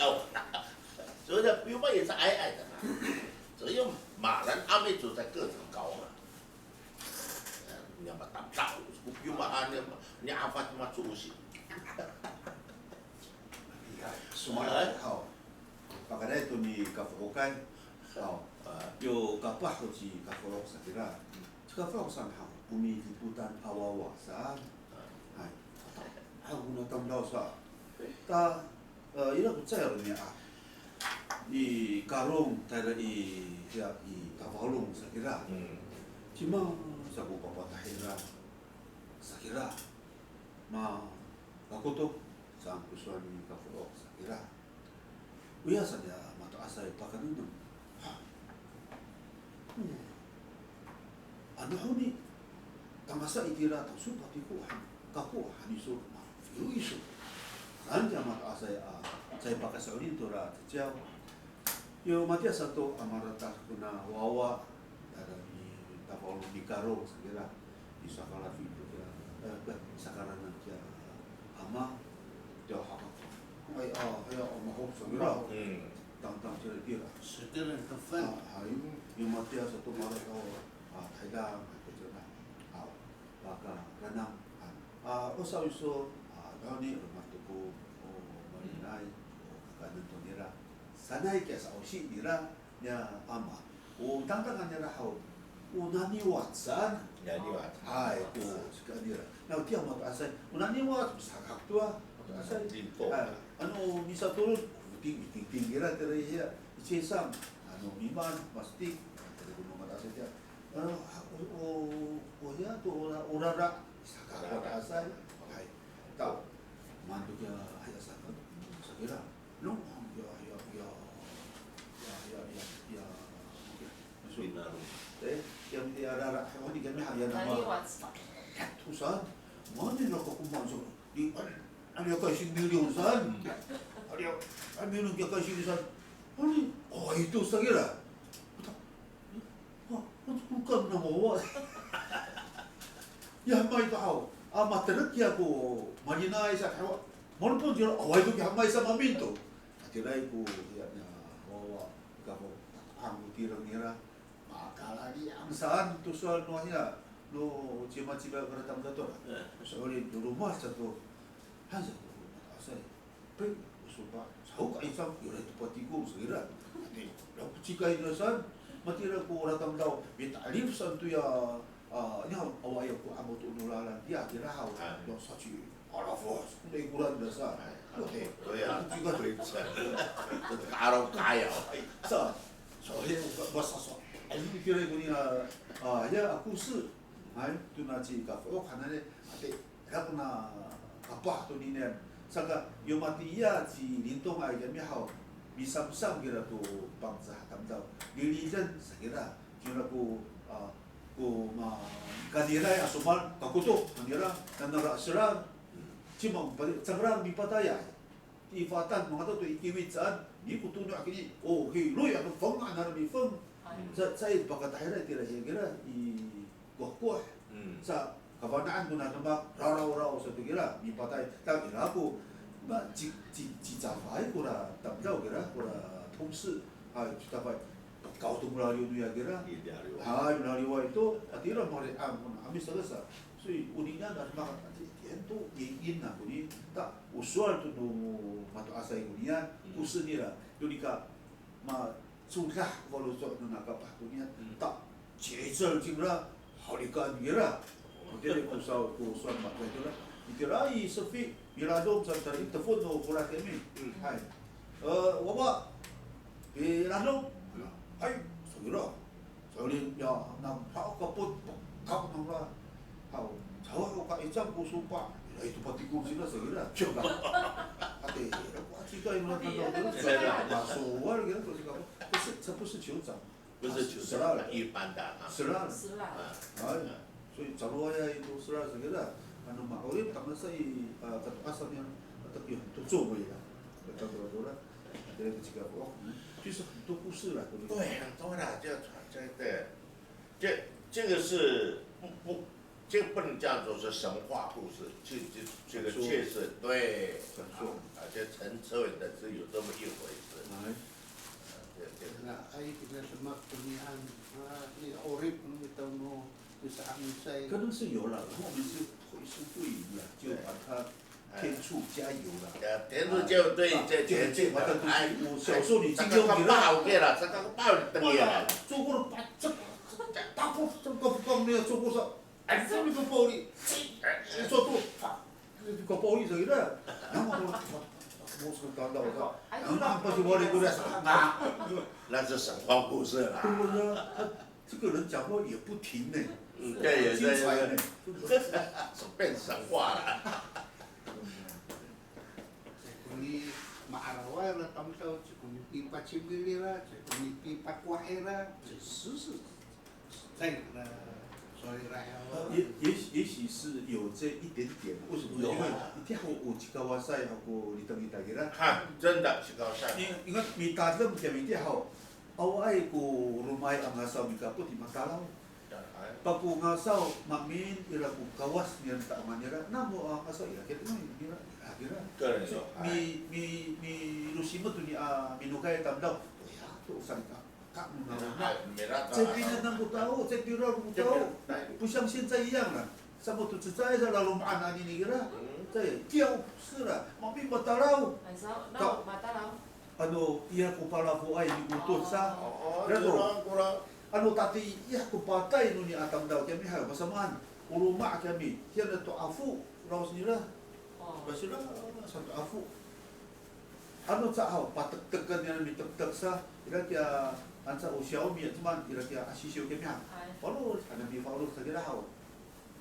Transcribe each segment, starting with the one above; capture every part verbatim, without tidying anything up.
哦，所以呢，piyoma 也是矮矮的嘛，只有马兰阿美族才个子高嘛。你要嘛打不到，piyoma 你你阿发嘛出息。 Sowal haw. Pakayni to nikafo'okan haw. Yo kapah to ci Kafo'ok sa kira. Ci Kafo'ok saan haw, o milipotan a wawa saan. Hay. Haw, kona tamdaw sa. Ta, e, ira ko cecay niya a, i Karong tayra i, ya, i Tafalong sa kira. Cima sa ko papatahira sa kira. Ma, kakotok saan ko sowal ni Kafo'ok sa kira. Oya sa niya mato'asay pakanenem. Ha. O. Anohoni, tangasa itira tangsol patiko han, kako han iso, ma, iro iso. Saan niya mato'asay a, caay pakaso'elin tora cecay. Yo matiya sato a malatah kona wawa, tayra i Tafalong ni Karong sa kira, i sakalafi to kiya, e, sakaranan kiya ama, tiya haka. Ay, a, haya a mahok sa kira. Tangtang cira tira. Hay, yo matiya sato malatah a, tahidang, a, to cira. A, pakaranam, a, o sawiso, a, dawni, o mato ko, o malinay, o kakaenen to nira. Sanay kiya sa'osi nira, niya ama. O tangtangan nira haw, o naniwac saan. Naniwac. Hay, ko sika nira. Na o tiya mato'asay, o naniwac, misakak to a, mato'asay. Hay, ano misatolon, miting, mitingting nira tira hiya, i cesang, ano mimaan, mastik, tira ko no mato'asay tiya. Ano, o, o, o hiya to, o ra, o rara, saka mato'asay. Hay, taw, manto kiya, hay, saka, sa kira. No, ya, ya, ya, ya, ya, ya, ya, ya, ya, ya, ya, rara, hay, o ni kami, hay, ya, nama. Naniwac. Tosan, mani na ko kuman so, di, ano, ano ya kaysing milyon san. Ano ya, ano milyon ya kaysing san. Ano, o, ito sa kira. Wa, o, o, kan na mo, wa. Ya, hemay to haw. A, materek ya ko malinay sa haw. Manopon tira, awaay to ki hemay sa mamin to. Hatiraay ko, ya, niya, wa, wa, kako, ang tireng nira. Makalaliang saan to sowal no hiya, no cimacima kora tamdaw to. So'elin to roma sato. Han sato, mato'asay. Pe, o sopa, saho ka'icang, ira to patikol sa kira. Ati, ira ko cikay nira saan, matira ko ora tamdaw, mita'elif saan to ya, a, niya, awaay ko 'amo to no lalan, ya, kira haw, ya, saci, alafos, ko ikoran nira saan. Ati, o ya, cikay. Ka'araw ka'ayaw. Sa, so, ya, basa so. Ay, kira ko niya, a, ya, a 故事. Hay, tona ci Kafo'ok hananay, ati, ira kona kapah to ninian. Saka, yo matiya ci Lintongay kiyami haw, misamsam kira to Pangcah tamdaw. Liliden sa kira, kira ko, a, ko ma, kanira ya somal, kakoto, kanira, nanara sera, cima, cangra mipatayay. I Fatan, mangata to i Kiwit saan, mikotono' kini, o, hiroy, ano feng, ano mifeng. Sa, sa i pakatahira itira hiya kira, i Kohkoh. Sa, kafana'an kona demak, rarawraw sato kira, mipatay. Ta ira ko, ma, ci, ci, cicafay kora tamdaw kira, kora 同事, a, cicafay. Pekaw to milaliw noya kira. Hay, milaliway to, a, tira mali'ang kona 'Amis saka sa. 所以 oninian a demak, a, ti, tiyan to, ingin na koni, ta, o sowal to no mato'asay konian, 故事 nira, to nika, ma, codah ko faloco' nona kapah konian, ta, ci'icel cingra, halikaan nira. Matira ko saw, ko sowal mato'asay to ra. Itira i sefi, miladom sa tayra i tefon no folad kiyami. Hay. E, wawa, miladom. Hay, sa kira. Sowal i, ya, nang, haw, kapot, pekaw nangra. Haw, caho ho ka'icang ko sopa. Ira to patikol cingra sa kira. Ati, ira ko a cikay nira tamdaw. Masowal kira ko cikay. 不是，这不是酋长。不是酋长，一般的啊。Selal. Selal. 哎，所以 calowayay to selal sa kira. Ano ma'orip, tangasa i, a, kato'asan nira, a, tapi to cowa ya. Kato'asan nira. 这个这个哦，就是很多故事了，对不对？对，很多了，这这这这这个是不不这不能叫做是神话故事，这这这个确实对，啊，这陈策略的是有这么一回事。哎，这这 Ay, tina demak to nian, a, i 'orip no mita no misa'Amisay. 可能是有了，然后我们是会师会友啊，就把它添醋加油了。添醋加油，对，这这这，我小时候你经过你了，我了，这个包等你了。中国的把这个大部分中国不光没有中国说，哎，这么多暴力，哎，做不，这个暴力谁的？然后我我我是刚到我说，然后他们就我的过来，那那是神话故事了。对不对？他这个人讲话也不停呢，嗯，对，也精彩呢对，。变神话了。 Caay ko ni ma'araway ira tamdaw, caay ko ni pipacimili ira, caay ko ni pipakowa ira, caay ko ni 也也也许是有这一点点，为什么？因为一定要我去高哇塞，好过你等一等啦。哈，真的去高山。因因为你打这么讲一定好，away ko loma'ay a ngasaw mikapot i matalaw. Pako ngasaw mamin ira ko kawas nira ta'angan nira, namo a ngasaw ira kita nira, ira. 个人有 Mi mi mi losimot to ni a minokay tamdaw. Oya to salikaka. Ka no naroma. Mira, Caay pinengneng ko tao, caay piraw ko tao. 不像现在一样了。Sa mo to cecay sa laloma'an anini kira. Caay, tiyaw sera, mami matalaw. Ay, sa, no, matalaw. Ano, iya ko palafoay mikotot sa. Oo, Kira ko, kurang, kurang. Ano tatiih ko patay no ni a tamdaw kiyami haw, masamaan. O loma' kiyami, hiya to afo, raos nira. O. Masira sato afo. Ano caay haw, patekteken nira mitektek sa, ira kiya, anca o siyawmi a coman, ira kiya a sisiw kiyami haw. Ay. Faloc, ano mifaloc sa kira haw.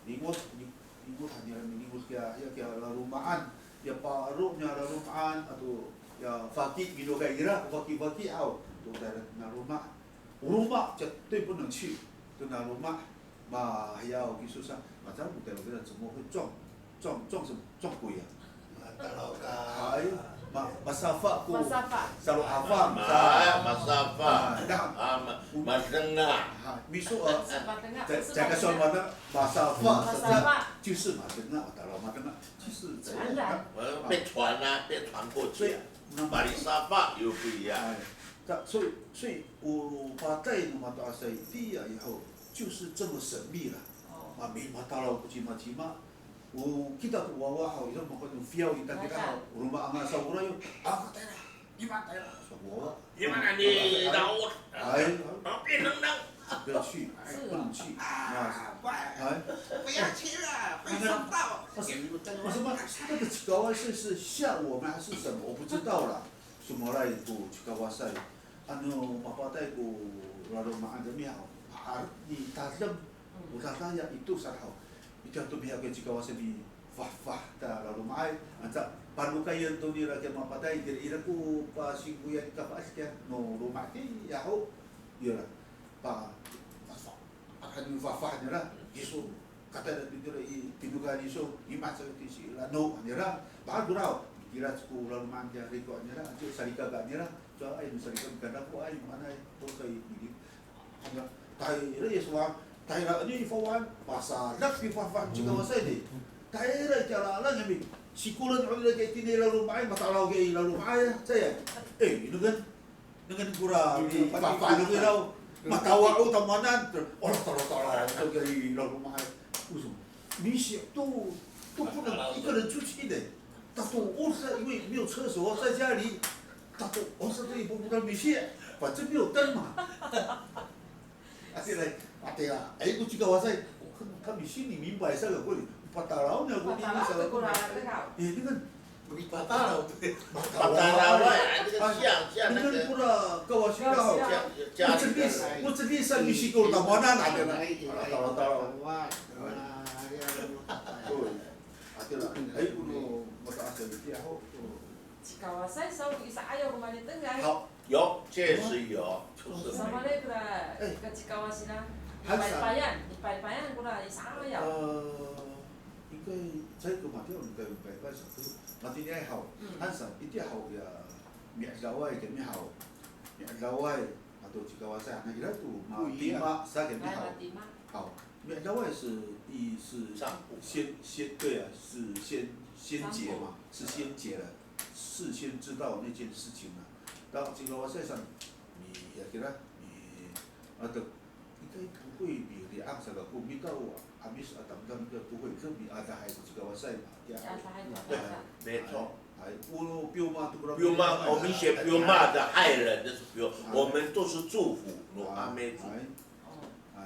Lingot, li- lingot han nira milingot kiya, ya kiya laloma'an, ya paro niya laloma'an, ato ya faki, minokay kira, faki, faki haw, to tayra naloma'. O loma' 绝对不能去, to naloma', mahiyaw kiso sa, maca mo tayra kira 怎么会撞, 撞, 撞什么, 撞鬼啊. Matalaw ka. Ay, ma, masafa ko. Masafa. Salo'afang Ma, sa. masafa. Ay, dah. Ah, ma, madenga. Ay, miso a. Sa matenga, Ca, sa caka so matenga. Mana, masafa, Masafa. 就是 madenga, matalaw madenga, 就是怎样的。传染。呃，被传啊，被传过去啊。那么 Malisafa 又不一样。哎，这所以所以我 patay no mato'asay tiya i haw 就是这么神秘了。 O. Mami matalaw ko cimacima. O kita to wawa haw, ira mako no fiyaw ita kira haw, o loma' anga sa, o rayo, a, patay la, i, patay la, sa wawa. 你们那里老 Ay, 老变能能。 不要去，不能去。啊，哎，不要去了，会伤到。为什么那个 cikawasay 是吓我们还是什么？我不知道啦。Somowalay ko cikawasay, ano mapatay ko laloma'an kami haw, a, mitadem, o dadaya ito sa haw. Ito to mihaw ko cikawasay mifahfah ta laloma'ay, anca panokayen to nira kiya mapatay, ira, ira ko pasingkoyan kafaed kiya no loma' tiya haw. Ira, pa, pa, Aka mifahfah nira, kiso, katayra to nira i pinokayan iso, i masa ti si Lano nira, pa'akolaw, kira ko laloma'an tiya riko nira, ato salikaka nira, so ay, no salikaka nira ko ay, manay, to kay, nira, tayra i sowal, tayra ni fawan, pasadak ni fahfah cikawasay ni, tayra i tiyalalan kami, sikolen o nira kay tini laloma'ay, matalaw kay laloma'ay, saya, eh, inoken, Nengneng kora mifahfah no ira, matawa o tamowanan, ora tala tala, to kay laloma'ay. 为什么？明显都都不能一个人出去的，他都 ora 因为没有厕所，在家里，他都 ora 都也不能明显，反正没有灯嘛。啊，对了，啊对了，哎，我这个哇塞，我看他们心里明白，这个问题，patalaw 呢，我跟你讲，哎，那个。 Patalaw, patalaw, 哎，这个像像那 Ino 个 kora kawasira haw. 像 Mo cedil, mo cedil sa misikol tamowanan, a, tala tala. 对，啊，对了，哎，我们我打算这样好。 Cikawasay saw ko isa'ayaw ko malitengay. 好，有，确实有，就是那个 Samaanay kora kacikawasira. Paypayan, paypayan kora isa'ayaw. 呃，应该在一个马吊，应该有拜拜上头，马丁尼埃好，汉上一定好呀，mi'adaway kami haw, mi'adaway, ato cikawasay, na ira to, matima sa kami haw. Ay, matima. Haw. Mi'adaway 是，意思是先，先，对啊，是先，先觉嘛，是先觉了，事先知道那件事情了。Taw cikawasay sa, mi, ya kira, mi, ato, 应该不会 mili'ang sa kako, mita o 'Amis a tamdamdaw 不会，可 mi'adahay ko cikawasay 嘛。 Mi'adahay ko 没错。哎，我 piyoma 都不知道。 Piyoma，我们写 piyoma 的害人，这是 piyoma，我们都是祝福，no 阿美族。 哎。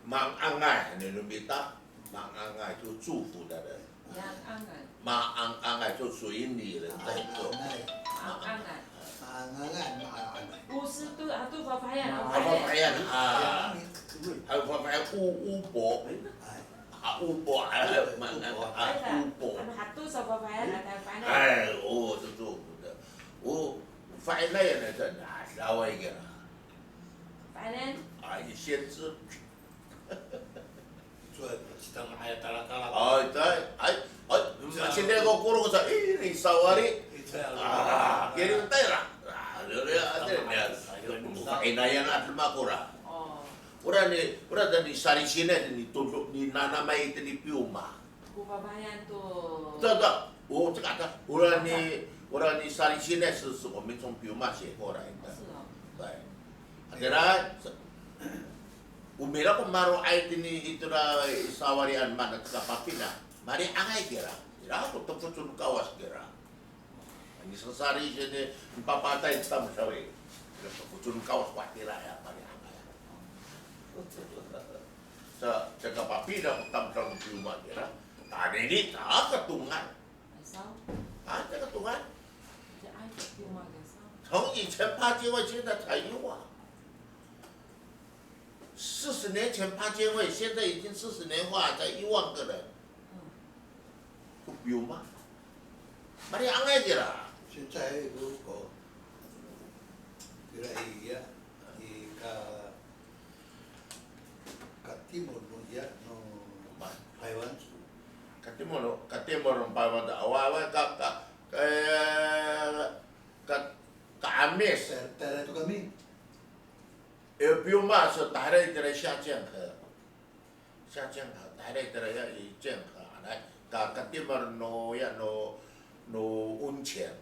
Mang'angay, ano no mita? Mang'angay 就祝福的人。 Mang'angay. Mang'angay 就随你人在做。 Mang'angay. Mang'angay, mang'angay. 不是，对，啊，对，fafahiyan，啊，fafahiyan，啊。还有 fafahiyan，乌，乌柏。啊，乌柏，啊，mang'angay，啊，乌柏。 Ano hato sa fafahiyan, a, fafahiyan. 哎，哦，这祝福的。哦，fafahiyan 呢，这哪，稍微一个啦。 Fafahiyan. 啊，先知。 哎，对，哎，哎，现在我咕噜说，哎，你 sawali。 啊，给你带了。啊，对，对，对，fafahiyan a demak kora. 哦。 Ora ni, ora ni salisine, ni todo, ni nanamay itini piyoma. Ko fafahiyan to. 对，对，哦，这个，ora ni, ora ni salisine 是，是我们从 piyoma 写过来的。是哦。 对。 Hatira, o mira ko maro'ay tini itora i sawalian mana to kapapina. Mali'angay kira. Ira ko tefecon no Kawas kira. Ni sasalisine, ni papatay tamdaw i. Ira ko tefecon no Kawas ko hatira ya, mali'angay. Sa, sa kapapina ko tamdaw no piyoma kira. Tanini ta katongal. A, 这个东岸，从以前八千万，现在才一万。四十年前八千万，现在已经四十年化，才一万个人。嗯。不比吗？Mali'angay kira. 现在如果，kira iya, i ka Katimol no iya no Paywanco. Katimol no, katimol no Paywanco. Awa, awa, ka, ka, e, ka, ka'amis. Tayra, tayra to kami. E, piyoma, so tahira itira 下江河. 下江河, tahira itira ya i 江河. Anay, ka, katimol no ya no, no 温泉.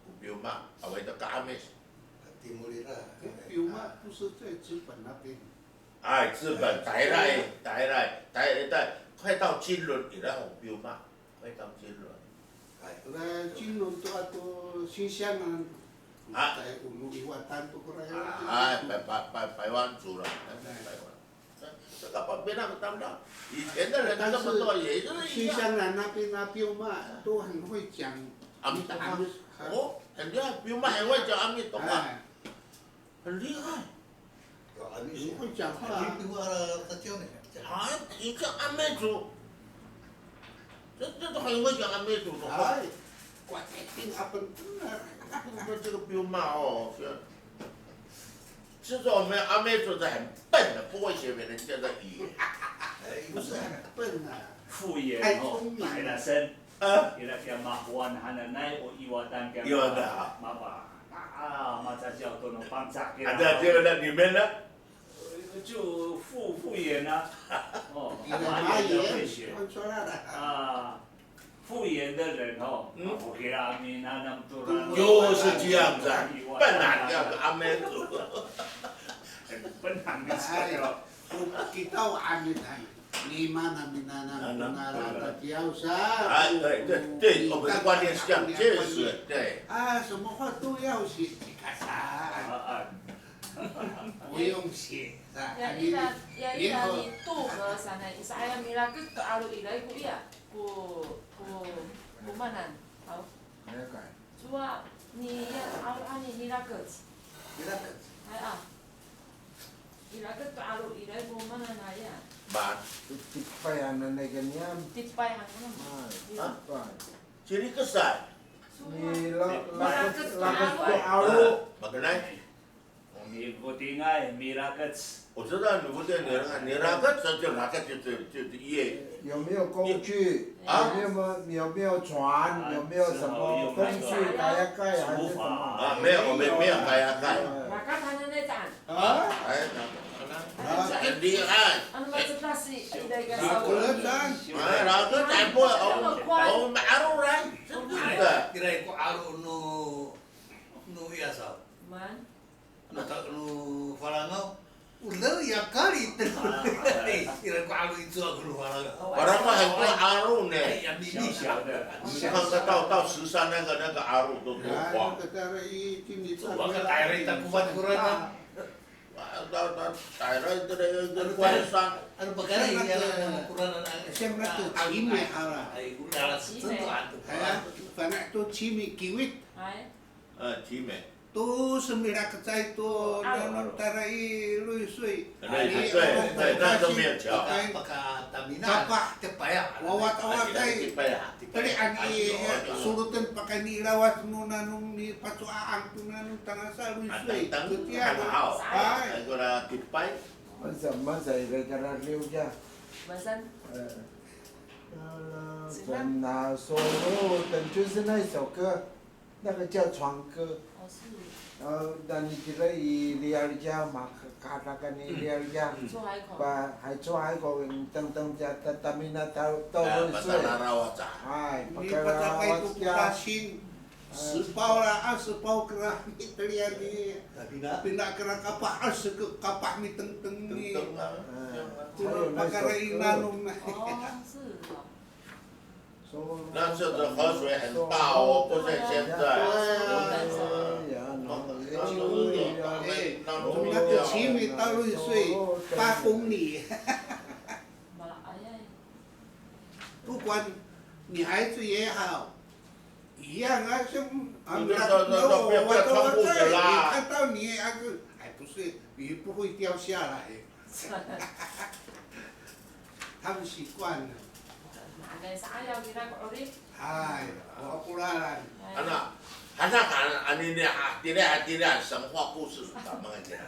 Ko piyoma, awa ita ka'amis. Katimol ira. 哎，piyoma 不是在知本那边。 哎，知本，tahira i, tahira i, tahira i, 快到金轮 ira ko piyoma, 快到金轮。 哎，金轮 to ato 新乡啊，哎，在我们一万单都过来了。 哎，白，白，白，白湾族了，哎，白湾。这个旁边那个当道，以前的人那么多，也就是一样。 新乡啊，那边啊，piyoma 都很会讲。 阿弥陀佛。 哦，很厉害，piyoma 很会讲阿弥陀佛。 哎。 很厉害。 很会讲话啊。 啊，你叫阿美族，这，这都很会讲阿美族的话。 哎，我一定要分， 那这个不用骂哦，是，是说我们阿美族的很笨的，不会学别人家的语言。 哎，不是很笨啊，太聪明了。 Ira kiya Mahoan hananay, o Iwatan kiya Iwatan. Mapa, a, macaciyaw to no Pangcah kira. Ada, dia ada di mana? 就复，复原啊。哦，复原的人哦，嗯。 就是这样子啊，笨啊，叫做阿美族。 很笨啊，你知道。 Kita o amin ay. Ni mana minanam ko ngaran tatiyaw sa. 哎，对，对，对，我们的观念是这样，确实，对。 A, 什么话都要写，你看啊，不用写，sa. Ya ira, ya ira ni 渡河 sanay, i, saan, milaket to 'alo iray ko iya, ko, ko, ko manan. Haw. Cowa, ni, ya, 'alo han i, milaket. Milaket. Hay a. Milaket to 'alo iray ko manan a ya. Ba. Tipay hananay kaniyan. Tipay hananay. Hay, tipay. Cirikesay. Cowa. Ni la, laket, laket to 'alo. Makanay. O mifotingay, mirakec. 我知道你不对，你那个，你那个，这就那个，就，就，就，就，也，有没有工具？啊？有没有，有没有船？有没有什么工具？啊，是哦，用那个，kayakay 还是什么？竹筏。啊，没有，我们没有 kayakay。哎。Maka hananay saan. 啊？哎，那，那，那， Li'an. Ano macedas i, ira i kasaw. Raketan. Ay, raketan po. O, o ma'aroray. Saan ko, ira ko 'alo no, no iya saw. Man? No ta-, no Falangaw. O, ira ya kali, ira ko 'alo i cowa ko no Falangaw. Falangaw han ko 'alo ne. Ay, ya, mini. 你看得到，到十三那个，那个 'alo 都多广。 Tayra i takowan korana. 啊，那，那，当然，这个，这个关山。 Ano pakayra i, ano, ano, korana, ano, 像那个奇美好了。 Ay, korana, 真的啊。 Ay, fana' to 奇美 kiwit. Ay. 呃，奇美。 To semilakecay to, ano, tayra i 绿水. 对，对，对，那都没有桥。 Paka, paka tamina. Kapah. Tepaya. Wawat, wawat ay. Tepaya. Tali ani, soloten pakayni i lawac no nanom ni Paco'a'ang to nanom tangasa 绿水. Tetiya. Ay. Ay, kora tepay. Mansa, mansa, ira kara liw ya. Mansa. 呃，呃，真的说，等就是那首歌，那个叫船歌。哦，是。呃，那你觉得以利亚利亚嘛，卡卡卡尼利亚利亚，嗯，嗯。Pa, hay 出海口，等等，加，他，他们那到，到，啊，水。 Ay, ni pacakay to kasing. 十包啦，二十包 kora mitelian ni. Pina kora kapah, 二十个 kapah mitengteng ni. 哎，还有那首歌。 Pakayra i nanom. 哦，是哦。 那这个河水很大哦，不像现在。 那个奇美到 绿水 八公里。 不管你孩子也好，一样啊，像啊，你就说，说，说，不要，不要穿裤子啦。 你看到你啊，是，哎，不是，你不会掉下来。 他们习惯了。 Anay sa'ayaw kira ko 'orip. Ay, o, o kolalan. Ay. Ana, hana ka, anini, hatira, hatira, 神话故事 sa, mangan kira.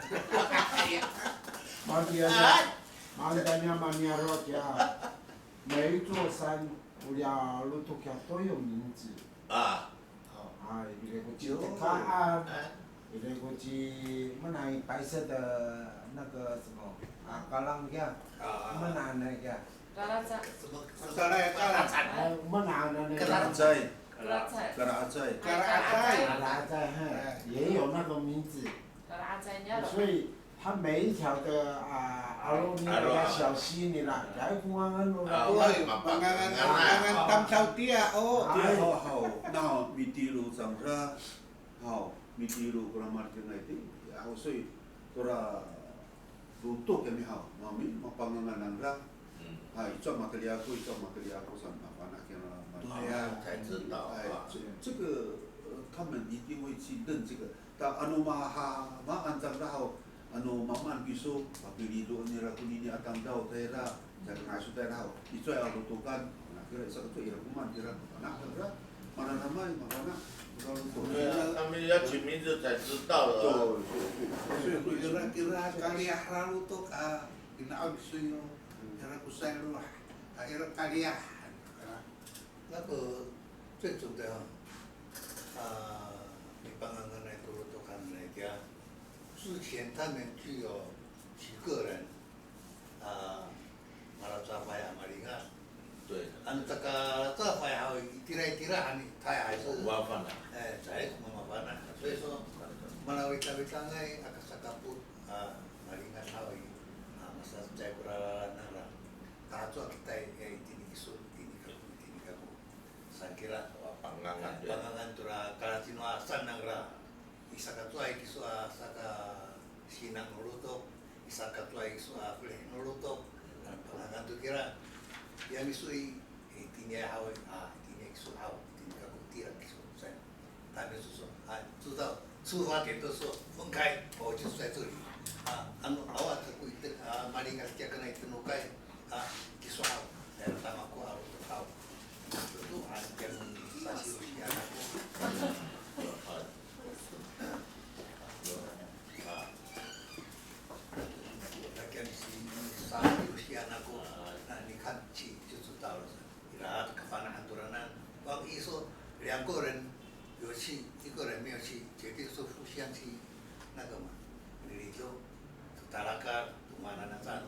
Maniyaro', maniyaro' kira. 每一座山，ya lotok kira 都有名字。 A. 啊，ira ko ci Tekaan, ira ko ci menai 白色的那个什么啊，kalang 呀，menai 那个。 Kalaca. 什么，什么，Kalacay. 哎，menai 那个。 Kalacay. Kalacay. Kalacay. Kalacay. Kalacay, 嘿，也有那个名字。 Kalacay 呀。 所以 它每一条的，啊，'alo nira, 小溪 nira, 来 ko ngangan no. 对，mangangan, mangangan tamdaw tiya, o. Tiya haw, haw, na mitilo cangra, haw, mitilo kora malikengay tiya, haw, 所以 kora lotok kami haw, mami, mapangangan nangra. Hay, icowa mateli ako, icowa mateli ako, sa mafana' kira. 对呀，才知道啊。哎，这，这个，呃，他们一定会去认这个。 Ta ano maha, mahaen cangra haw, ano mamaan kiso, papilido nira konini a tamdaw tayra, caay kanga'ay kiso tayra haw, icowa a lotokan, na kira i saka cowa ira ko maan kira, mafana' cangra, mananamay, mafana' kora lotok. 对啊，他们要取名字才知道的啊。 对，对，对。 Kira, kira kaliyah a lotok a, kina a kiso yo, kira ko saylo, a ira kaliyah. 那个最主要，啊，mipanganganay to lotokan nira, 之前他们就有几个人，啊，malacafay a malingat. 对。 Ano caka lacafay haw i, itira itira han i, 他还是，哎，在那个 mamafana'. 所以说，malawicawicangay aka sakapot a malingat haw i, a, masacecay ko lalan nangra. Tahacowa kita i, itini kiso, itini kako, itini kako. Saan kira, pangangan, pangangan tora kalacinowasan nangra. I saka cowa i kiso a saka sinang no lotok, i saka cowa i kiso a felih no lotok. Ano pangangan to kira. Ya miso i, itini haw i, a, itini kiso haw, itini kako, itira kiso. Saan. 他们就说，啊，知道出发点都说分开，我就在这里。啊，ano awa to ko ita, a, malingat kiya kona ita no kay, a, kiso haw, tayra tama ko a lotok haw. Ito to, a, kiya sasiyosi ako. A, kiya sasiyosi ako. 那你看去就知道了。 Ira to kafana'an toranan. 万一说两个人有去，一个人没有去，决定说互相去那个嘛，你就 talakal, to maan a cano.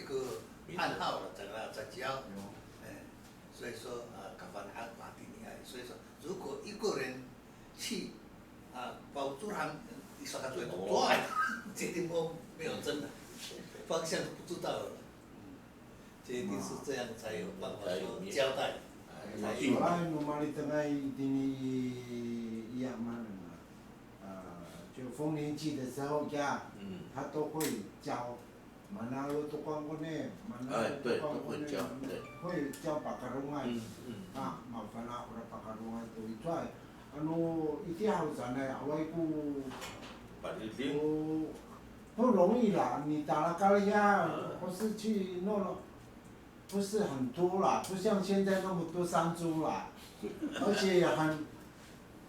一个暗号了，在那在教。哎，所以说啊，kafana'an matini ay。所以说，如果一个人去啊，包住他们，一下子就走了，这地方没有真的方向都不知道了。嗯，这一定是这样才有办法说交代。哎，所以 no malitengay itini i, i Yaman 啊，呃，就丰年祭的时候呀，嗯，他都会教 Manalo to kwan ko ni, Manalo to kwan ko ni, 哎，对，都会教，对。会教 pakarongay. 嗯，嗯。 A, mafana' kora pakarongay to i, cowa, ano, itiya ho sanay, awaay ko, Paliding. 不容易啦，你打了高压，嗯。或是去弄了，不是很多啦，不像现在那么多山猪啦，而且也很，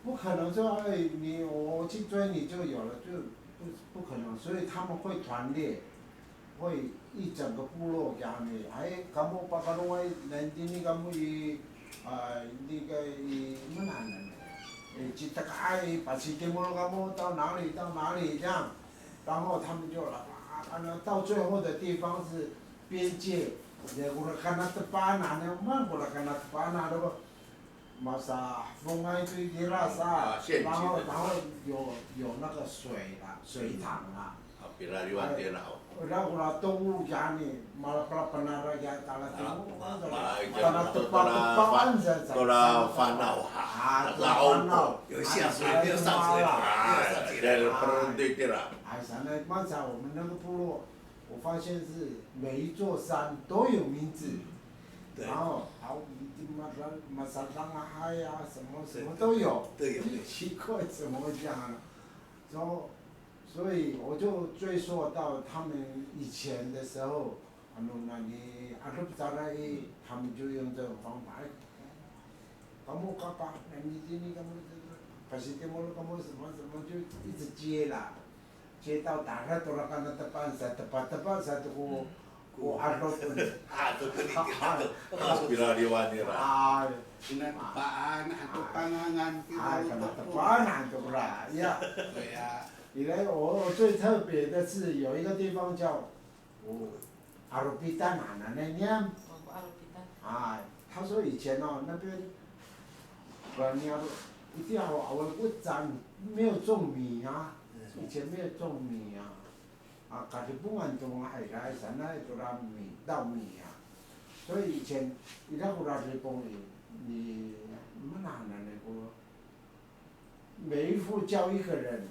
不可能说，哎，你，我去追你就有了，就不，不可能，所以他们会团练。 会一整个部落给他们，哎，kamo pakarongay, nanitini kamo i, 呃，那个 i, mana 呢？哎，去大概 pasitimol kamo 到哪里到哪里这样，然后他们就来，啊，那到最后的地方是边界，那个 kanatepan 啊，那 man 个 kanatepan 啊，那个 masafongay to itira sa, 啊，陷阱。 然后，然后有，有那个水啦，水塘啦。 A, pilaliwan tira ho. Ira kora 动物 yani, malapalapan ira ya talating. A, ma-, ma-, kanatepan, tora, tora fanaw ha. A, tora fanaw. 有下水，没有上水，没有上水。 A, 没有上水。 A, sanay, masa 我们那个部落， 我发现是每一座山都有名字。嗯，对。然后，好，Masadanghay 啊，什么，什么都有。对，对，对。奇怪，怎么会这样呢？然后，所以我就追溯到他们以前的时候，ano nani, 'adop cangra i, 他们就用这种方法，哎，kamo kapah, nanitini kamo, pasitimol kamo 什么什么，就一直接啦。 接到 tayra to ra kanatepan sa, tepatepan sa to ko, ko 'adop. A, to, to, to, to. A, pilaliwan nira. A, kinatepaan han to pangangan, a, kinatepan han to ra. Ya. 对呀。 Ira, 我，我最特别的是有一个地方叫 O Aropitan hananay niyam. O Aropitan. 哎，他说以前哦，那边，不然你要，一定要，我，我讲没有种米啊，以前没有种米啊，啊，kadipongan to nga ira sanay to ra 米，稻米啊，所以以前，ira ko ra Dipong i, ni, mana hananay ko, 每一户叫一个人，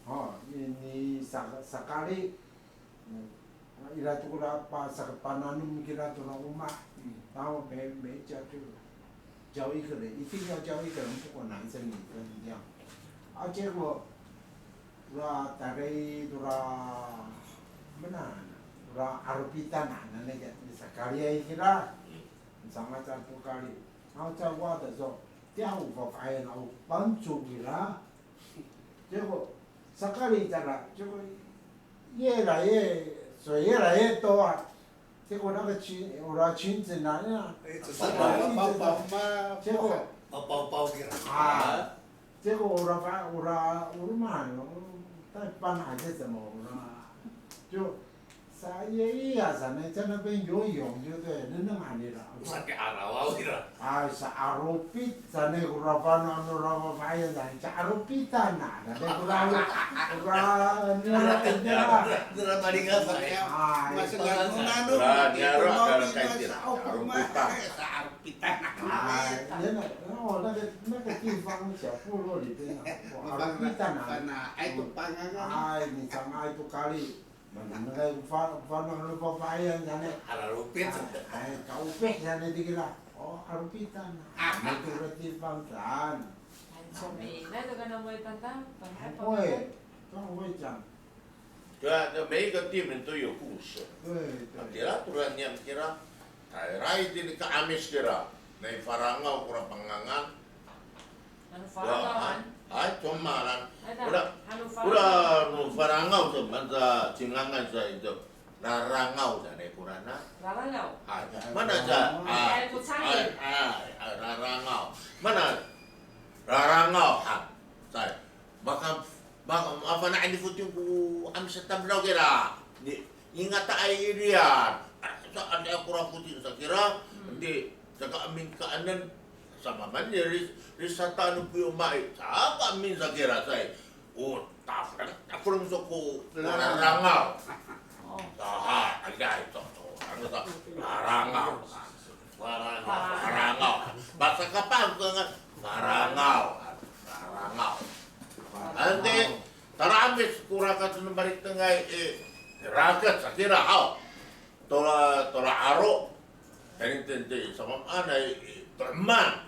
哦，你，你 sa-，sakali，嗯，ira to kora pa-，sakapananom kira to ra omah，嗯，然后每，每一家就叫一个人，一定要叫一个人，不管男生女生这样。啊，结果，ora tayra to ra，mana，ora Aropitan hananay, sakaliay kira，嗯，sanga caay to kali，然后在挖的时候， Tiya o fafahiyan a o panco kira. 结果，sakali cangra, 结果越来越，水越来越多啊。结果那个裙，ora 裙子呢，那，哎，只是包包包嘛，结果，包包包 kira. 啊，结果 ora fa-，ora，ora 嘛，在搬还是什么，ora，就 Sa iya, iya sanay, 在那边游泳就对，那，那哪里了？ O sa'araw ira. 哎，sa'aropit sanay ko ra fana' no ra fafahiyan sanay, sa'aropitan a, sanay ko ra, ko ra, nira, nira. Nira, nira malingaw sanay. Ay, nira, nira, sa'aropitan. Ay, 那，那，哦，那个，那个地方小部落里边啊，哇，aropitan a. Ay, ni sanga'ay to kali. Manengneng ko fa-, fana' no fafahiyan sanay. Araropit. Ay, kaopih sanay tikira. O, aropitan. Ano to ra 地方 saan. 很聪明，那这个呢，我也刚刚本来 Hoy, 刚会讲。 对啊，这每一个地名都有故事。 对，对。 Tira, tora niyam tira. Tayra itini ka'amis tira. Nai Farangaw kora pangangan. Ano Farangaw han? Hay, comalan. Ora, ano Farangaw? Ora, no Farangaw to, manca cingangan sa ito. Rarangaw sanay korana. Rarangaw. Hay. Mana sa, a, ay, ko cangil. Ay, ay, ay, rarangaw. Mana rarangaw han. Say. Maka, maka, mafana'ay ni foting ko 'Amis a tamdaw kira. Ni, ningataay irian. A, sa, ano kora foting sa kira. Di, saka amin kaenen. Sa mamaan ni ris, ris sata no piyo mai. Saka amin sa kira say. O, taf, tafreng so ko rarangaw. Sa, hay, hay, so, so, ano sa, rarangaw. Rarangaw. Rarangaw. Basa kapah ko nga, rarangaw. Rarangaw. Ante, tara 'Amis ko rakat no malitengay i, rakat sa kira haw. Tora, tora 'aro. Tayni tenti, sa maamaanay i, to'eman.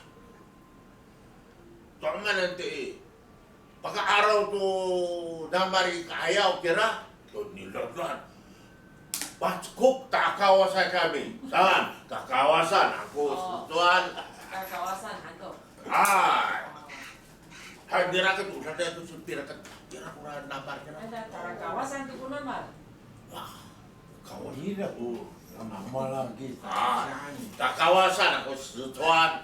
To'eman nanti i, paka'araw to namal i ka'ayaw kira, to nilalan. Pacekok, takawasay kami. Saan, kakawasan, ako, o, Sicowan. Kakawasan, ako. Hay. Hay, nira ka to, sa to, sa pira ka, pira kora namal kira. Ada, kakawasan to ko namal. Wa. Kawasira ko, namal lagi. A, kakawasan ako Sicowan.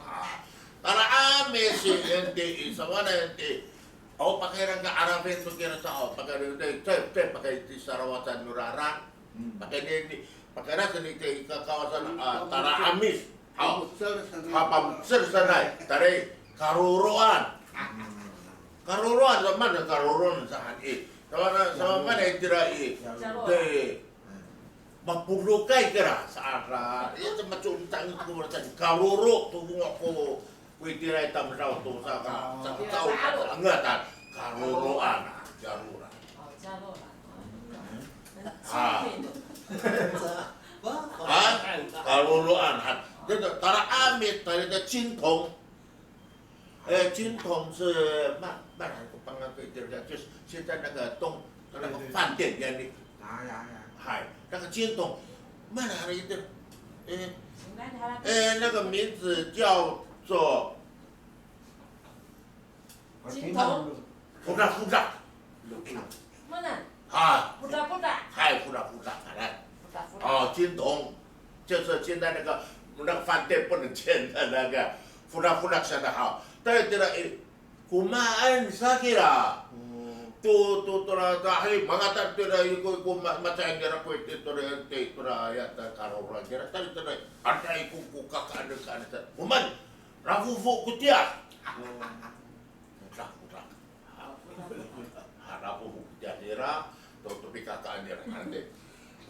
A, tara 'Amis i, enti i, sawana enti. Aw, pakayra ka 'arafin to kira sa, aw, pakayra, te, te, te, pakay ti sarawasan no rarang. Pakay ni, ni, pakayra sa ni te, kakawasan, a, tara 'Amis. Haw. Pamocel sanay. Haw, pamocel sanay. Taray, karoroan. Karoroan, sa mana karoroan sa han i. Sa mana, sa mana itira i. Te, mapodokay kira sa ara. Iya, sa maconcang ko maracang. Karoro to ko, ko itira i tamdaw to saka, saka, saka, karoroan, karoroan. O, karoroan. A. A, karoroan, han. Tara 'Amis, tara 'Amis, 青铜. 哎，青铜是卖，卖哪个方面可以，对不对？就是现在那个东，那个饭店里面。哎，那个青铜，卖哪里的？哎，哎，那个名字叫做 青铜。Fodak, fodak. Mana? A. Fodak, fodak. Hay, fodak, fodak, hay. Fodak, fodak. O, 青铜，就是现在那个，那个饭店不能见的那个，fodak, fodak 现在好。Tayra i, komaen sa kira. To, to, tora, hay, mangata tira i ko, ko ma, macaen kira ko, tora, tora, ya, ta, karoroan kira, tayra, tayra, ada i ko, ko, kakaen, kaen, komaen. Rafofo ko tiya. Rafofo. Rafofo ko tiya nira, to, to pikakaan nira, ante.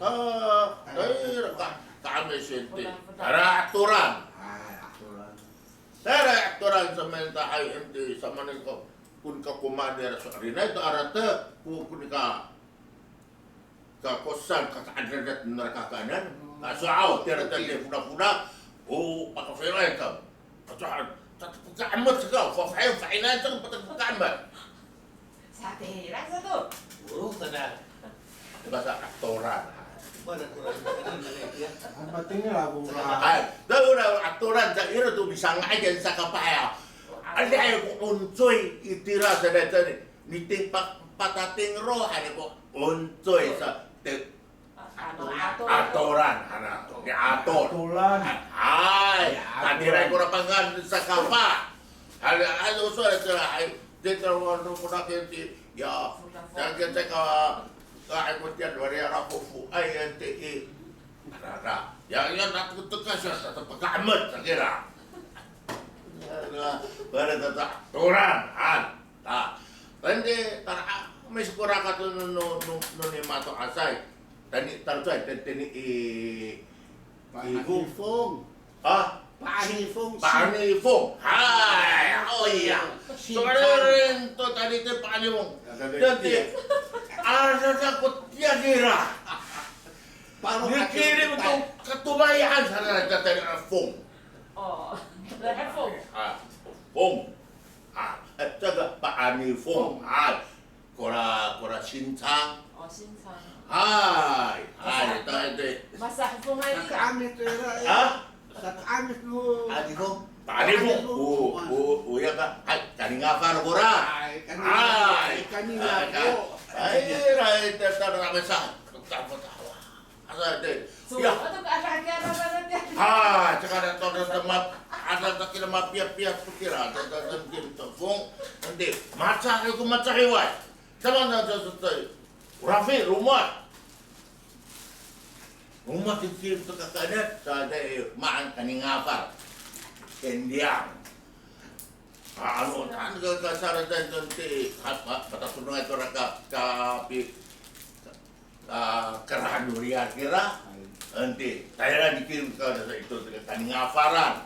A, tayra ka, ka'amis enti. Tayra atoran. Tayra atoran sa manta hay enti, sa manen ko, kon ka komaen nira so arinay to aratek, ko, kon ka kakosan, kaka'adedet nira kakaenen. Kaso'aw, tira tadi fodak-fodak. O, pakafilay ka. Kaso'aw, tatapaka'emet saka, fafa'in, fa'inay saka, patapaka'emet. Satira sato. O, sana. Basa atoran. Matengil ako. Ay, daw na atoran, sa ira to misanga'ay diyan sa kapahaya. Adihay ko oncoy, itira sa daytay. Miting pa, patating ro, hani ko oncoy sa, te, atoran, hana, miator. Atoran. Hay, miator. Tatiray ko rapangan sa kapa. Hay, hay, so, so, hay, te, te, no, no, ko na, te, te, ya, sa, sa, sa, ka, ka, ay, ko tiyan, wari, ara, ko, fu, ay, te, i. Ara, ara. Ya, ya, na, ko, teka, sa, sa, sa, pagkamat, sa kira. Ya, na, wari, ta, ta, atoran, han. A, tayni, tara, a, miskora ka to no, no, no, no nima to asay. Tayni, tara to ay, tayni, tayni i, i, Pa'anifong. A? Pa'anifong. Pa'anifong. Hay, o iya. Singkang. Sowal to tayni to Pa'anifong. Tayni, ada sa ko tiya nira. Mikilim to katomayaan sa tayni a fong. O, tayni fong. A, fong. A, e, 这个 Pa'anifong. A, kora, kora 新昌. O, 新昌. Hay, hay, tayni. Masahofongay ira. Saka'amis to ira, e. A? Saka'amis no. Pa'anifong. Pa'anifong. O, o, o, ya ka. Hay, kaningafar kora. Hay, kaningafar. Hay, kaningafar. Hay, hay, tayni, tayni, tayni, sa. Tayni, tayni. Sa, te. Ya. Ato ka, ato ka, ato ka, ato ka. Ha, caka ato, ato, ato, ma-, ato, ato kira mapiyapiya to kira, ato, ato, ato, ato, fong, ente, maca, ko macahiway. Sama na, sa, sa, sa, rafi, roma. Roma, tiki, to kakadat, sa, te, maan, kaningafar. Kendiyang. A, ano, taan ka, kasaradan to, ente, ha, ha, patatonay to ra ka, ka, pi-, a, karahan no riyar kira, ente, tayra ni kim ka, ito, kaningafaran.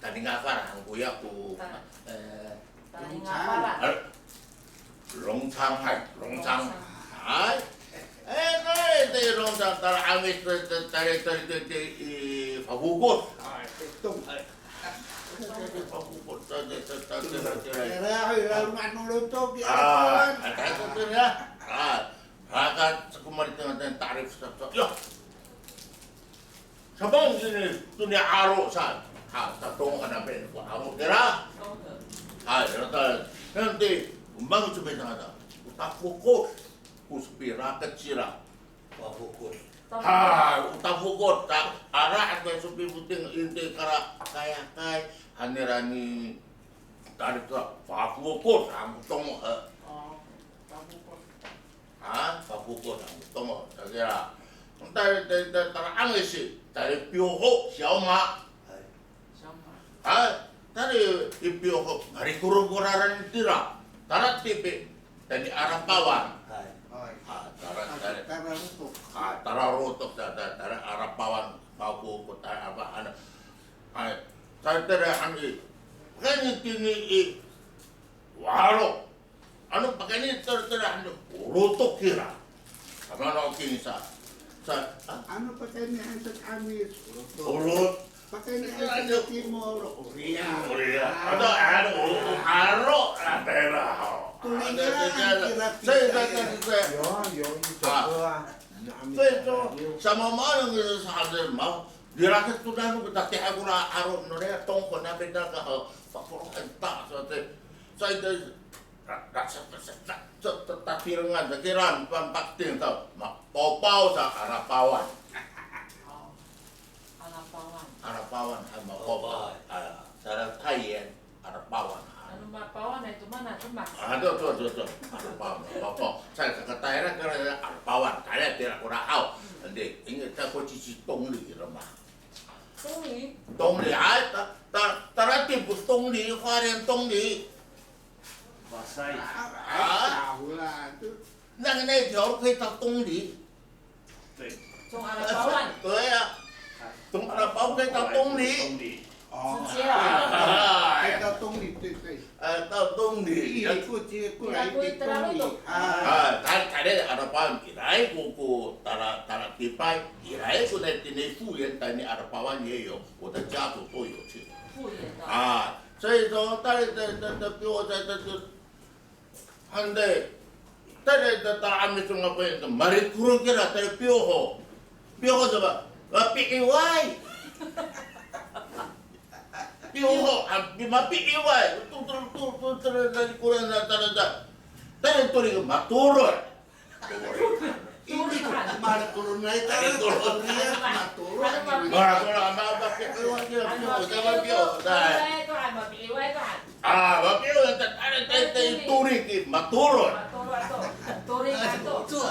Kaningafaran, koya ko, Ta-, e, kaningafaran. A, longcang, hay, longcang. Longcang. Hay. E, na, ito, longcang, tala 'Amis, ta-, ta-, tala, tala, ta-, ta-, i, fafokod. Hay, tong. Hay. Fafokod, ta-, ta-, ta-, ta-, tala, tala, tala. Tala, hay, lalu mano lotok, ya, a, kawan. A, tala, tala, tala, ya. A. Haka, sa ko malitengil a ta'rif sa, sa, ya. Sabang sini, to ni 'aro sa. Ha, sa Tonga na ben, ko 'aro kira. Ha, ya, ta, nanti, kumbang sa ben sa, o tafokod, ko sapirakat sira. Tafokod. Ha, o tafokod, ta, ara, ato sopifoting, ente kara, kayakay, han nira ni, ta'rif sa, fafokod, ha, ko Tonga, ha. O, fafokod. Ha, fafokod, ha, ko Tonga, sa kira. Tala, tala, tala, tala 'Angis, tala piyoho, siyawma. Hay. Siyawma. Ha, tala i piyoho, marikorokoraran itira. Tala tipi, tala i Arapawan. Hay. Ha, tala, tala. Tala lotok. Ha, tala lotok, ta-, ta-, tala Arapawan, fafokod, tala apa, ano. Hay, tala, tala, ano i. Kani tini i, walo. Ano pakayni tala, tala, ano, o lotok kira. Ano, ano, kinsa. Sa, ha? Ano pakayni hansat 'Amis, o lotok. O lot. Pakayni hansat timol, o riyar. O riyar. Ano, ano, o, o 'aro, a, tala, ho. Tolingaan kira, kira. Sa, sa, sa, sa. Yo, yo, ito ko, a. Sa, ito, sa mama yang sa hasil mau. Dirakat to nano, tatiih ako ra 'aro no riyar, tongko na pita ka, ho. Pakoro enta, sa, te. Sa, ito, Ra-, ra-, sa-, sa-, sa-, sa-, sa-, tatirengan, sa kiran, pampakting, sa, ma-, pawpaw, sa, Arapawan. O, Arapawan. Arapawan, a, mapawpaw. Pawpaw. A, sa, Taywan, Arapawan, a. Ano mapawan, a, to mana, to ma-. A, to, to, to, to. Arapawan, mapawpaw. Sa, sa, katayra, kira, Arapawan, kaya tira ko rahaw. Hm. Andi, ingat, sa, ko cici Tongli, roma. Tongli? Tongli, a, ta-, ta-, tara tipos Tongli, Hualien Tongli. Pasay. A? Nanay tiya, 可以到东里. 对。从阿拉巴万。对啊，从阿拉巴万可以到东里。东里。哦。直接啊。哎。可以到东里，对，对。呃，到东里。过街，过来一个东里。哎。啊，他，他那个阿拉巴万以来，过，过，tala，tala Tipay，以来，过来，那个富源，在那阿拉巴万也有，我的家族都有去。富源的。啊，所以说，他的，的，的，比我在，在，在， Hande, tayra i, ta, tala 'Amis to ngako i, ta, marikor kira, tayra piyoho. Piyoho sa ba, mapi'iway. Piyoho, a, pi-, mapi'iway. Tu, tu, tu, tu, tayra, tayra, koran, tayra, tayra. Tayra, tayra, matoroy. Matoroy. Matoroy. Matoroy. A, mapi'iway, ta, ta, ta, ta, torik i, matoroy. Matoroy to. Torik to.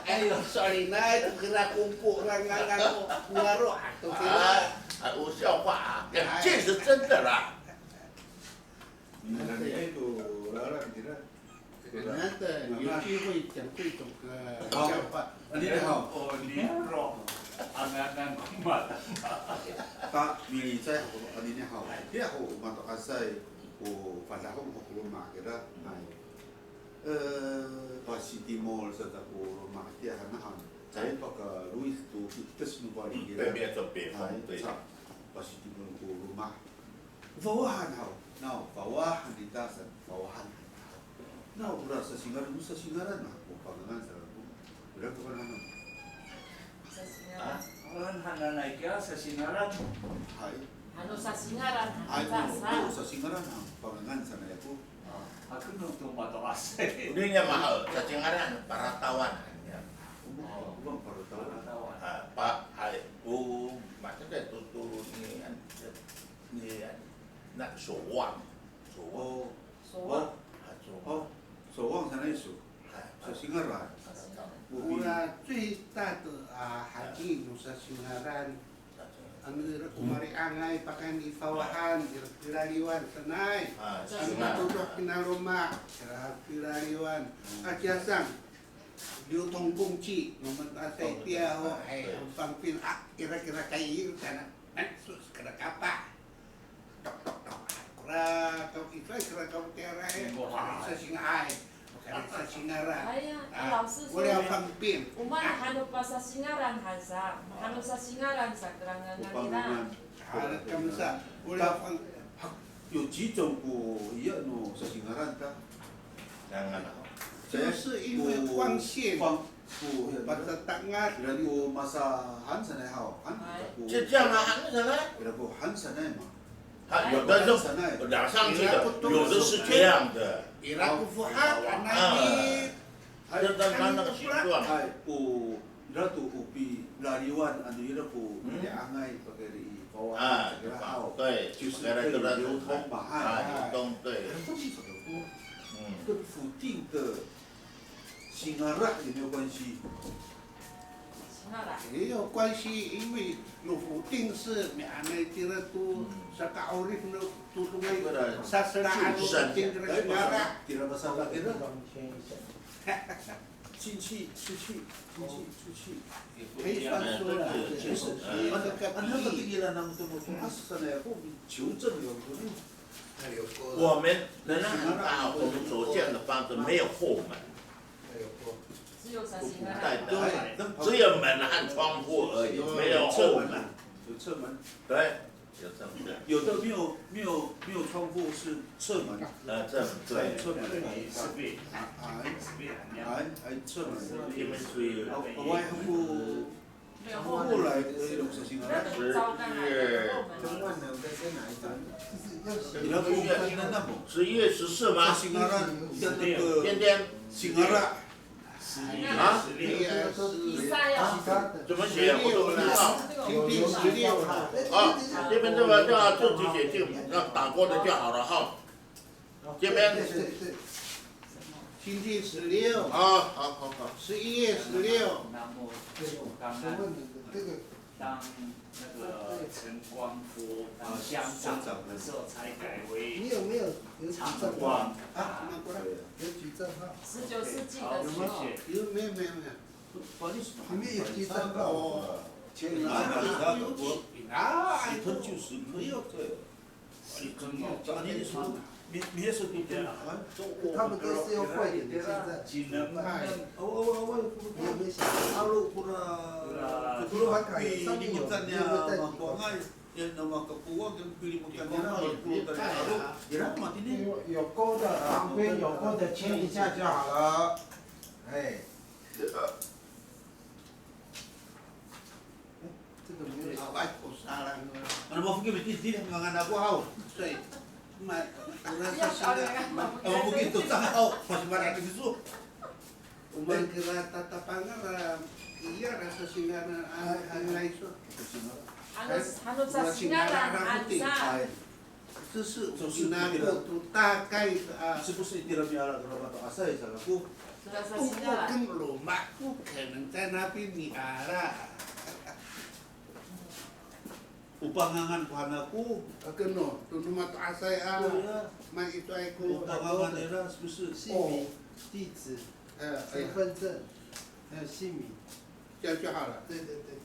Ayo, sorry, na, ito kira kongko, ngangan ko, ngaro, ato kira. A, o, 笑话啊，这是真的啦。 Nanay to lalan kira. 那个有机会讲这种，呃，讲法。Anini haw. O niyaro'. Anganan ko mata. Ta, milicay ho, anini haw. Tiya ho, mato'asay ko padahong ho ko loma' kira. Hay. E, pasitimol sa ta ko loma' tiya han han. Caay pakalohik to, kites no fali kira. Hay, sa. Pasitimol ko loma'. Fawahan haw. Naw, fawahan ita saan, fawahan. Naw, ora sasingaran, o sasingaran, a, o pangangan sa ko. Ora ko pangangan. Sasingaran. A? Ora hananay kiya sasingaran. Hay. Ano sasingaran, hay, ano sa, sa. O sasingaran, a, pangangan sanay ako. A, Tonton mato'asay. Oniya mahaw, sasingaran, paratawan. Ya. O, o paratawan. A, pa, ay, o, matira to, to, ni, an, ni, an, na, sowang. Sowang. O, sowang. A, sowang. O, sowang sanay so. A, sasingaran. Sasingaran. O, ora 最大的, a, haki no sasingaran. Ano ira ko mali'angay pakayni i fawahan, ira ko kilaliwan sanay. A, ano matodoh kina loma', ira ko kilaliwan. A, kiya saan, 流通工具, no mato'asay tiya ho, hay, 很方便, a, ira kira kay, ira kana, ay, sus, kada kapah. Tok, tok, tok. Kora, kaw, ito, kora kaw tiyara, e. Kora sasingaran. Kora sasingaran. Ay, a, 老师说, 为了方便. O maan han no pasasingaran han sa, han no sasingaran sa, kora ngangan nira. Hala, kamo sa, 为了方, 有几种 ko iya no sasingaran ta? 就是因为光线, 光, O, patatangad. Ira ko masahan sanay haw, han, ira ko, 就这样啊，han sanay? Ira ko han sanay ma. 它有的是染上去的，有的是这样的。Ira ko foha, a, kanay. 这，这，它那个形状。Hay, o, ira to o pilaliwan, ano ira ko, mm, li'angay, pakayni i fawahan, a, ira haw. 对，就是可以流通嘛，hay, 流通，对。嗯。跟否定的 Singara 有没有关系？Singara. 也有关系，因为 no foting 是 mi'anay tira to, mm, saka'orip no todongay, saselaan no foting kira singara. Tira masalah kira. 进去，出去，进去，出去。可以算说了，确实。那个，那个定义了，那么多，那是真的，我们求证有，有没有？ 我们能量很大，我们所见的房子没有后门，只有 sasingaran，不带的，只有门和窗户而已，没有后门。有侧门。对，有侧门。有的没有，没有，没有窗户是侧门。呃，侧门，对。侧门。哎，哎，侧门。这边属于，十一月，十一月十四吗？天天。啊？怎么写？我都不知道。啊，这边这个叫自己写进，那打勾的就好了哈。 这边。对，对，对。星期十六。好，好，好，好。十一月十六。那么就刚刚当那个晨光佛当乡长的时候，才改为你有没有，有几张？啊，有几张啊？十九世纪的时候。有没有？有，没有，没有，没有。里面有几张啊？哦，前面有几张？啊，十分就是没有。对。 他们都是用坏眼睛在看。你有没有想到？有，有勾的，旁边有勾的签一下就好了。哎。 这个没有。Awaay ko salang. Ano mafokil itini, ngangan ako haw. Say, ma, ora sa sila, ma, mafokil to sa haw, mas marami so. O maan kira tatapangan, a, iya ra sasingaran, a, a, a, iso. Ano, ano sasingaran, ano sa. 这是，这是不对的。大概，啊，是不是 itira miala to no mato'asay sa kako? 中国跟罗马不可能在那边miala。O pangangan ko han ako. Ako no, to no mato'asay a. 对啊。Maan itoay ko. O pangangan nira 是不是？姓名、地址、身份证，还有姓名。这样就好了。对，对，对。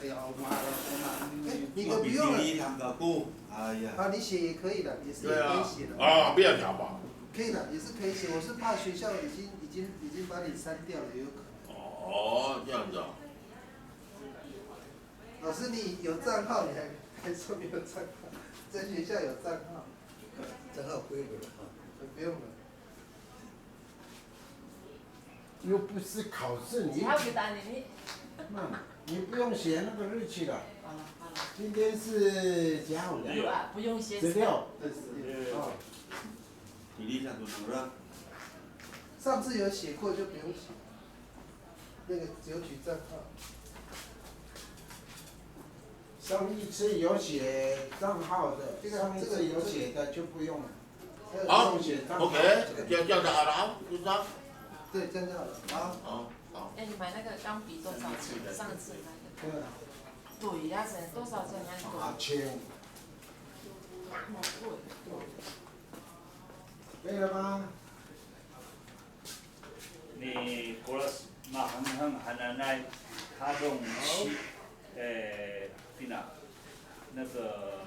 哎呀，我们还要说嘛，哎，你都不用了。Mapipili han kako. 哎呀。啊，你写也可以的，也是可以写的。对啊。啊，不要讲吧。可以的，也是可以写。我是怕学校已经，已经，已经把你删掉了，也有可能。哦，这样子啊。老师，你有账号，你还，还说没有账号？在学校有账号？账号归我了哈。不用了。 又不是考试，你，那你不用写那个日期了。好了，好了。今天是几号的？十六啊，不用写。十六。对，十六。哦。比例上都能了。上次有写过就不用写，那个只有取账号。上一次有写账号的，这个上一次有写的就不用了。还有好不用写账号。 ，OK，这样这样就好了啊，就是这样。对，这样就好了啊。好，好。哎，你买那个钢笔多少钱？上次那个。对啊，对呀，是多少钱那个？好，请。那么贵。可以了吗？ Ni Kolas Mahengheng hananay, hadong ci, eh, pina, 那个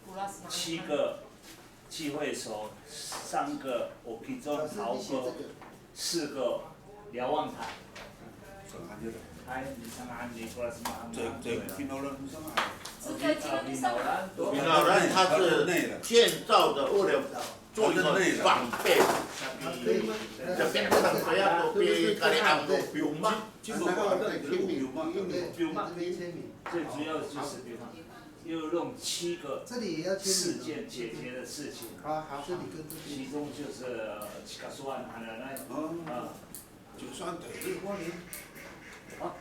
Kolas Mahengheng. 七个聚会所，三个 O K I Z O N 陶歌，四个瞭望台。哎，你看看你 Kolas Mahengheng。 这这个 Finaulan 是吗？ 这个这个你上 Finaulan 它是建造的，为了做一个防备。这边上不要都被咖喱昂都不用骂。 对，这边签名。最主要就是比方，又弄七个这里也要签事名。件解决的事情，好好好。这里跟这边。其中就是 Cikasoan hananay 哦，啊，就算对，我呢，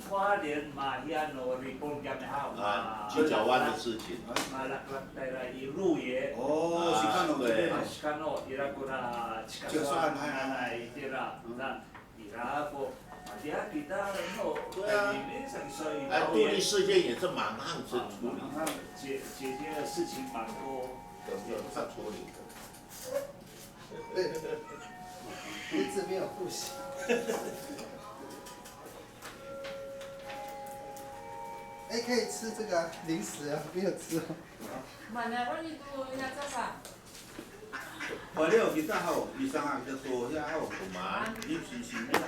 花莲马亚诺里蹦加美好啊，九角湾的事情。 Malaklatay i Luye. 哦，是看到对。 Sikano ira ko na Cikasoan hananay itira. Na ira ko, matiya kita no, ini sa iso i 哎，杜立事件也是马上是处理，解解决的事情蛮多。有有他处理的。对，一直没有复习。哎，可以吃这个啊，零食啊，没有吃哦。 Mana ro ni to ina sa. Wali kita haw, misanga' kita to hiya haw. Komaen, i singsi nira.